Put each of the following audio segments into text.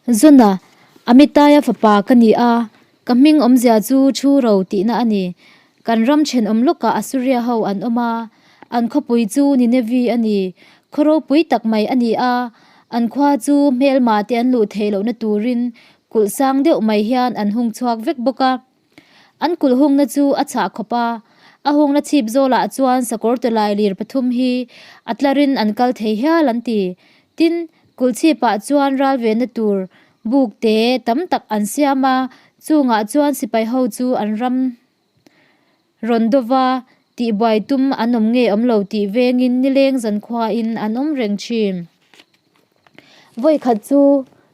Zuna, Amitai-a fapa ka ni a, ka hming awmzia chu Thu Ro tihna a ni. Kan ram thenawm lawkah Assuria ho an awm a, an khawpui chu Ninevi a ni. Khaw ropui tak mai a ni a, an khua chu hmelma te an luh theih lohna turin kulh sang deuh mai hian an hung chhuak vek bawk a. An kulh hungna chu a chhah khawp a, a hungna chhip zawlah chuan sakawr tawlai lir pathum hi a tlarin an kal thei hial an ti. Tin, kulh chhipah chuan ral venna tur buk te tam tak an siam a, chungah chuan sipai ho chu an ram rawn dawva tihbuai tum an awm nge awm lo tih vengin nileng zankhuain an awm reng thin. Vawikhat chu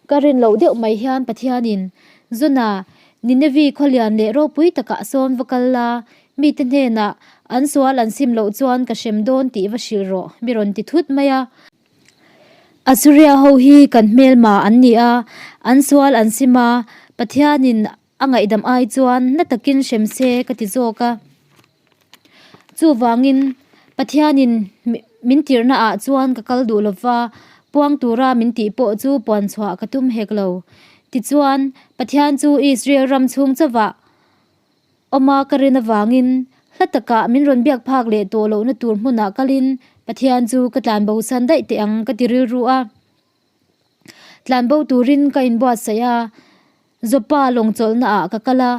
ka rin loh deuh mai hian Pathianin, Zuna, Ninevi khawlian leh ropui takah sawn va kal la, mite hnenah an sual an sim loh chuan ka hrem dawn tih va hrilh rawh, mi rawn ti thut mai a. Assuria ho hi kan hmelma an ni a, an sual an sim a, Pathianin A ngaihdam ai chuan na takin hrem se ka ti zawk a. Chuvangin Pathianin min tirhna ah chuan ka kal duh lova, puang tura min tih pawh chu puan chhuah ka tum hek lo. Tichuan, Pathian chu Israel ram chhung chauhah awma ka rin avangin hla takah min rawn biak phak leh tawh lohna tur hmunah kalin Pathian chu ka tlanbosan daih teh ang ka ti rilru a. Tlanbo turin ka inbuatsaih a. Joppa lawng chawlhna ah ka kal a,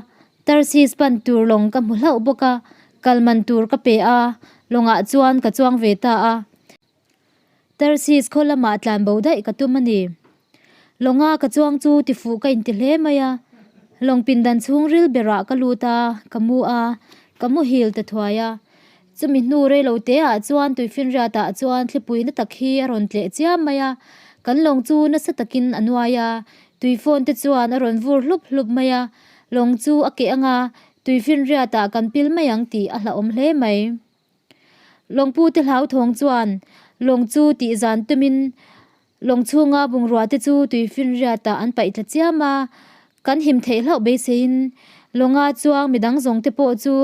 Tarsis pan tur lawng ka hmu hlauh bawk a, kal man tur ka pe a, lawngah chuan ka chuang ve ta a. Tarsis khaw lamah tlan bo daih ka tum a ni. Lawnga ka chuang chu tifuh ka inti hle mai a, lawng pindan chhungril berah ka lut a, ka mu a, ka muhil ta thuai a. Chumi hnu reilo te ah chuan tuifinriat ah chuan thlipui na tak hi a rawn tleh chiam mai a, kan lawng chu nasa takin a nuai a, tui phone te chuan a rawn vur hlup hlup mai a, lawng chu a keh anga tuifinriat ah kan pil mai ang tih a hlauhawm hle mai. Lawngpu te hlauthawng chuan lawng chu tih zan tumin Lawng chhunga bungrua te chu tuifinriat ah an paih tla chiam a, kan him theih hlauh beiseiin lawnga chuang midang zawng te pawh chu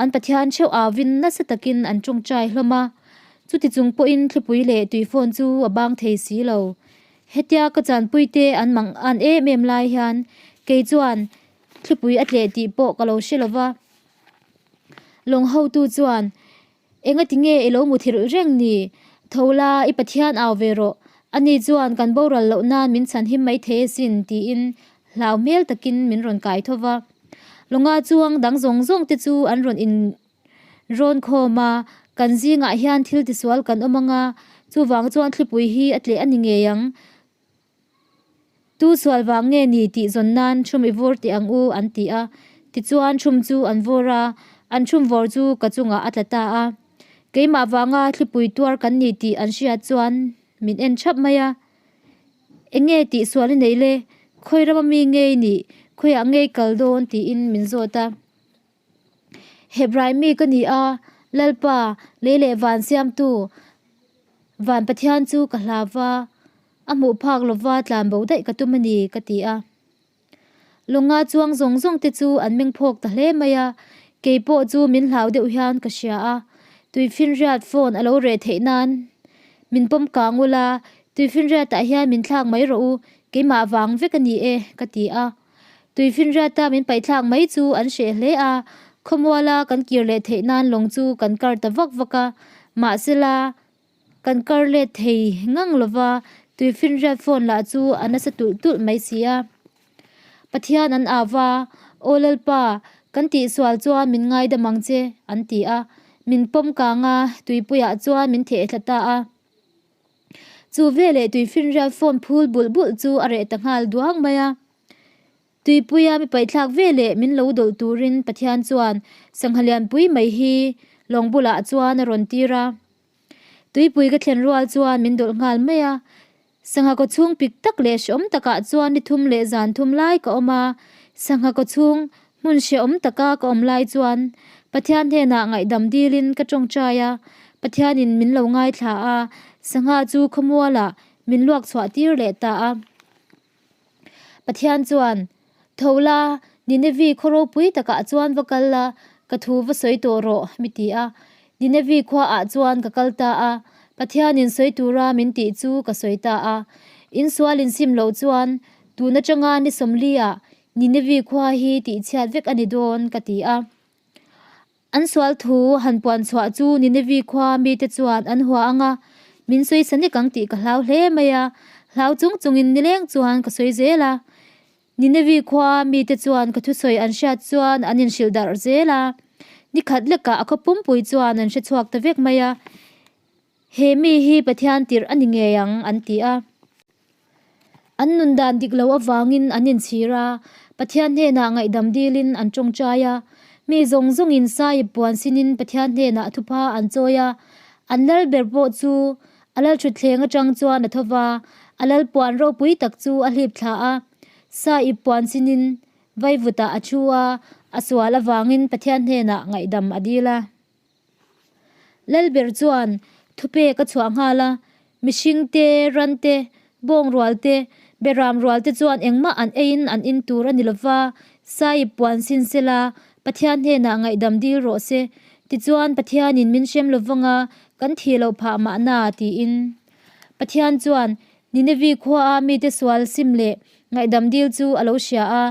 an Pathian theuh auvin nasa takin an tawngtai hlawm a, chuti chung pawhin thlipui leh tuifawn chu a bang thei si lo. Hetia ka chanpui te an mang an em em lai hian kei chuan thlipui a tleh tih pawh ka lo hre lo va. Lawng hotu chuan Engati nge i lo muthilh reng ni? Tho la, i Pathian au ve rawh. Ani chuan kan boral loh nan min chhanhim mai thei asin, tiin hlau hmel takin min rawn kai tho va. Lawnga chuang dang zawng zawng te chu an rawn in rawn khawm a, kan zingah hian thil tisual kan awm ang a, chuvang chuan thlipui hi a tleh a ni ngei ang. Tu sual vang nge ni tih zawn nan thum i vur teh ang u an ti a. Tichuan thum chu an vur a, an thum vawr chu ka chungah a tla ta a. Keimah vanga thlipui tuar kan ni tih an hriat chuan min en thap mai a. Enge tih sual i neih le? Khawi rama mi ngei nih? Khawiah ngei kal dawn? tiin min zawt a. Hebrai mi ka ni a, Lalpa, lei leh van siamtu van Pathian chu ka hlau va. A hmuh phak lova tlan bo daih ka tum a ni, ka ti a. Lawnga chuang zawng zawng te chu an meng phawk ta hle mai a, kei pawh chu min hlau deuh hian ka hria a. Tuifinriat phone a lo reh theih nan min pawm kang ula, tuifinriatah hian min thlak mai rawh u, keimah vang vek a ni e, ka ti a. Tuifinriata min paihthlak mai chu an hreh hle a, khawmuala kan kir leh theih nan lawng chu kan kar ta vak vak a, mahsela, Kan kar let thei ngang lova, tuifinriat phone lah chu a nasa tulh tulh mai si a. Pathian an au va, Aw Lalpa, kan tihsual chuan min ngaidam ang che, an ti a. Min pawm kang a, tuipuiah chuan min theh thla ta a. Chu veleh tuifinriat phone phul bulh bulh chu a reh ta nghal duang mai a. Tuipuia mi paihthlak veleh min lo dawlh turin Pathian chuan sangha lianpui mai hi lawng bulah chuan a rawn tir a. Tuipui ka thlen rual chuan min dawlh nghal mai a. Sangha kaw chhung pik tak leh hrehawm takah chuan ni thum leh zan thum lai ka awm a. Sangha kaw chhung hmun hrehawm taka ka awm lai chuan Pathian hnenah ngaihdam dilin ka tawngtai a. Pathianin min lo ngaithla a, sangha chu khawmualah min luak chhuah tir leh ta a. Pathian chuan, Tho la, Ninevi khaw ropui takah chuan va kal la, ka thu va sawi tawh rawh, mi ti a. Ninevi khuaah chuan ka kal ta a, Pathianin sawi tura min tih chu ka sawi ta a. In sual in sim loh chuan tun atanga ni sawmliah Ninevi khua hi tihchhiat vek a ni dawn, ka ti a. An sual thu han puan chhuah chu Ninevi khua mite chuan an hua ang a, min sawi sa nek ang tih ka hlau hle mai a, hlau chung chungin nileng chuan ka sawi zel a. Ninevi khua mite chuan ka thusawi an hriat chuan an inhrilh darh zel a, nikhat lekah a khaw pumpui chuan an hre chhuak ta vek mai a, He mi hi Pathian tirh a ni ngei ang, an ti a. An nun dan dik lo avangin an inchhir a, Pathian hnenah ngaihdam dilin an tawngtai a. Mi zawng zawngin saiip puan sinin Pathian hnenah thupha an chawi a. An lal ber pawh chu a lalthutthleng atang chuan a tho va, a lal puan ropui tak chu a hlip thla a. Saiip puan sinin vaivutah a thu a, a sual avangin Pathian hnenah ngaihdam a dil a. Lalber chuan thupek a chhuah nghal a, mihring te, ran te, bawng rual te, beram rual te chuan engmah an eiin an in tur a ni lova, Saiip puan sin sela, Pathian hnenah ngaihdam dil rawh se, tichuan Pathianin min hrem lovanga kan thih loh phah mahna, tiin. Pathian chuan Ninevi khuaa mite sual sim leh ngaihdam dil chu a lo hria a,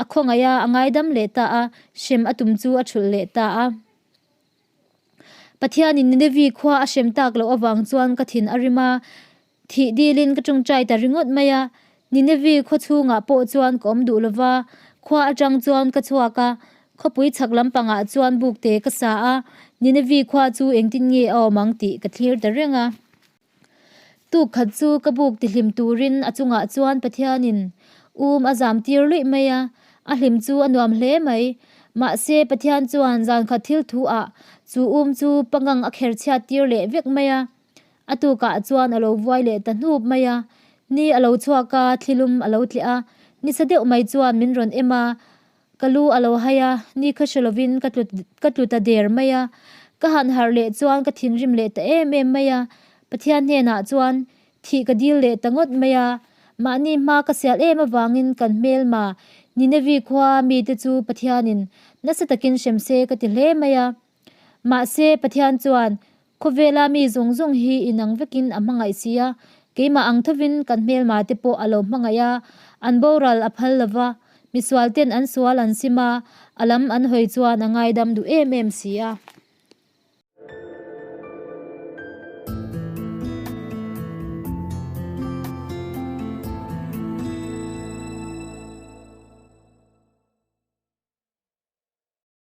a khawngaih a, a ngaidam leh ta a, hrem a tum chu a thulh leh ta a. Pathianin Ninevi khua a hrem tak loh avang chuan ka thin a rim a, thih dilin ka tawngtai ta ringawt mai a. Ninevi khaw chhungah pawh chuan ka awm duh lo va, khua atang chuan ka chhuak a, khawpui chhak lampangah chuan bukte ka sa a, Ninevi khua chu engtin nge a awm ang tih ka thlir ta reng a. Tuk khat chu ka buk tihlim turin a chungah chuan Pathianin um a zam tir luih mai a, a hlim chu a nuam hle mai. Mahse Pathian chuan zan khat thil thu ah chu um chu pangang a kher chhiat tir leh vek mai a, a tukah chuan a lo vuai leh ta hnup mai a. Ni a lo chhuak a, thlilum a lo tleh a, nisa deuh mai chuan min rawn em a, Ka lu a lo hai a, ni kha hre lovin ka tlu ka tlu ta der mai a. Ka han harh leh chuan ka thinrim leh ta em em mai a. Pathian hnenah chuan thih ka dil leh ta ngawt mai a. Mahni hma ka sial em avangin kan hmelma Ninevi khua mite chu Pathianin nasa takin hrem se ka ti hle mai a. Mahse, Pathian chuan Khawvela mi zawng zawng hi inang vekin a hmangaih si a, keimah ang thovin kan hmelma te pawh a lo hmangaih a, an boral a phal lo va, misual ten an sual an sim a, a lam an hawi chuan a ngaidam duh em em si a.